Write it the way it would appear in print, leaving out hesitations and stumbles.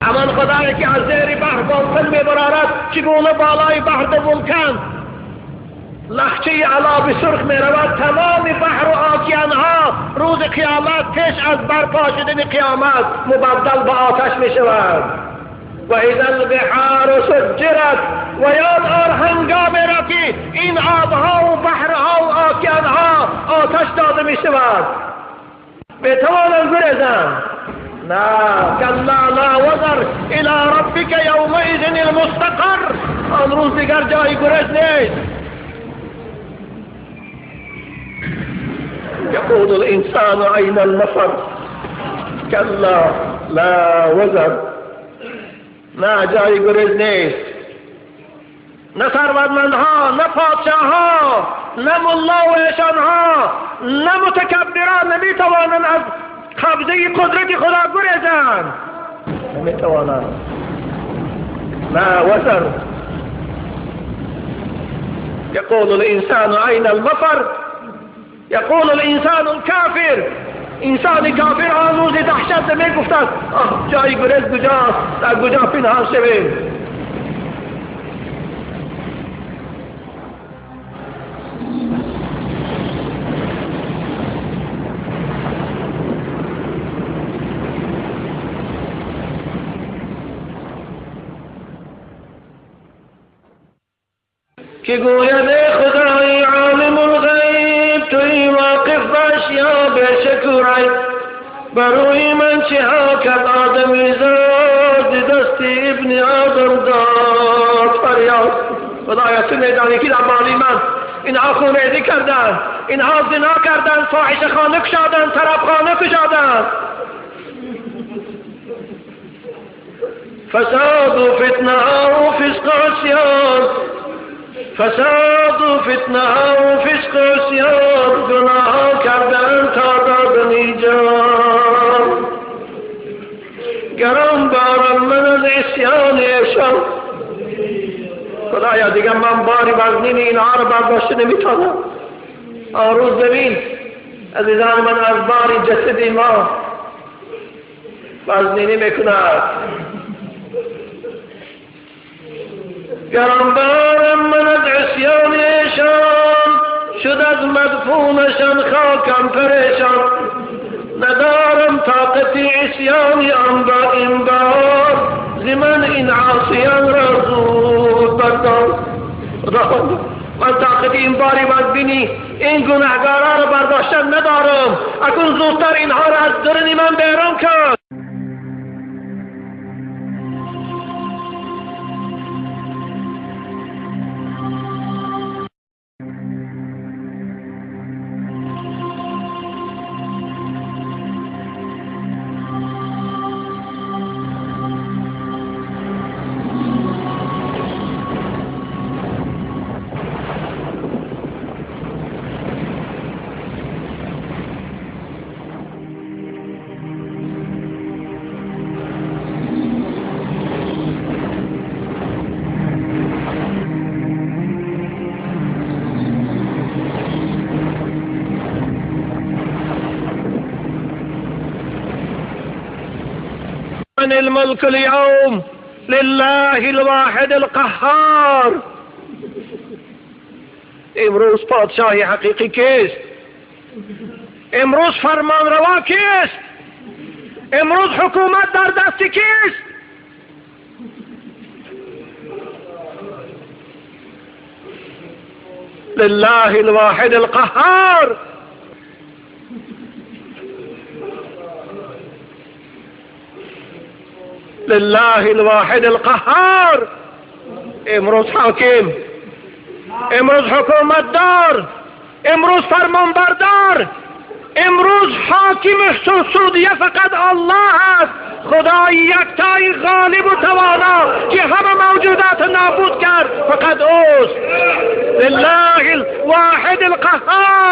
همان خدایی که از زیر بحر باطل میبرارد، چگونه بالای بحر دو ولکن لخچه علاب سرخ میرود، تمام بحر و آکیانها روز قیامت پیش از برپا شدن قیامت مبدل به آتش میشود. و اذا البحار سجرت، و یاد آر هنگام را که این آبها و بحرها و آکیانها آتش داده میشود. بتوانند گریزند؟ نه. کلا لا وزر الی ربک یومئذ المستقر. آن روز دیگر جای گریز نیست. یقول الانسان این المفر، کلا لا وزر. نه، جای گریز نیست. نه ثروتمندها، نه پادشاهها، نه ملا و ایشانها، نه متکبران نمیتوانند از قبضه قدرت خدا گریزند. نمیتوانند. لا وزر. یقول الانسان این المفر، یقول الانسان الکافر. انسان کافر آن روز دهشت میگفتند آه جای گریز کجاست، در کجا پنهان شویم. که گوید خدای عالم الغیب، توی واقف باش یا بشکرای، بروی من چه ها کرد آدمی زاد، دست ابن آدم داد فریاد. خدایا تو میدانی که در مالی من اینها خونریزی کردن، اینها زنا کردن، فاحشه خانه کشادن، طرب خانه کشادن. فساد و فتنه و فسق و عصیان، فساد و فتنه و فسق و عصیان، گناه کردن تا دادنی جان. گران بارم من از عصیان ایشان. خدایا دیگه من باری وزنین اینها رو برداشته نمیتونم. آن روز ببین عزیزان من از باری جسد ما وزنینی میکند. گران بارم من از عصیان ایشان، شد از مدفونشان خاکم پریشان. ندارم طاقت عصیان آن با این بار، ز من این عاصیان را زود بردار. خداوند من طاقت این باری بدبینی این گناهگارا را برداشتن ندارم، اکنون زودتر اینها را از درون من بیرون کن. الملك اليوم لله الواحد القهار. امروز پادشاه حقیقی کیست؟ امروز فرمانروا کیست؟ امروز حکومت در دست کیست؟ لله الواحد القهار. لله الواحد القهار. امروز حاکم، امروز حکومت دار، امروز فرمانبردار، امروز حاکم سعودیه فقط الله است، خدای یکتای غالب و توانا که همه موجودات نابود کرد فقط اوست. لله الواحد القهار.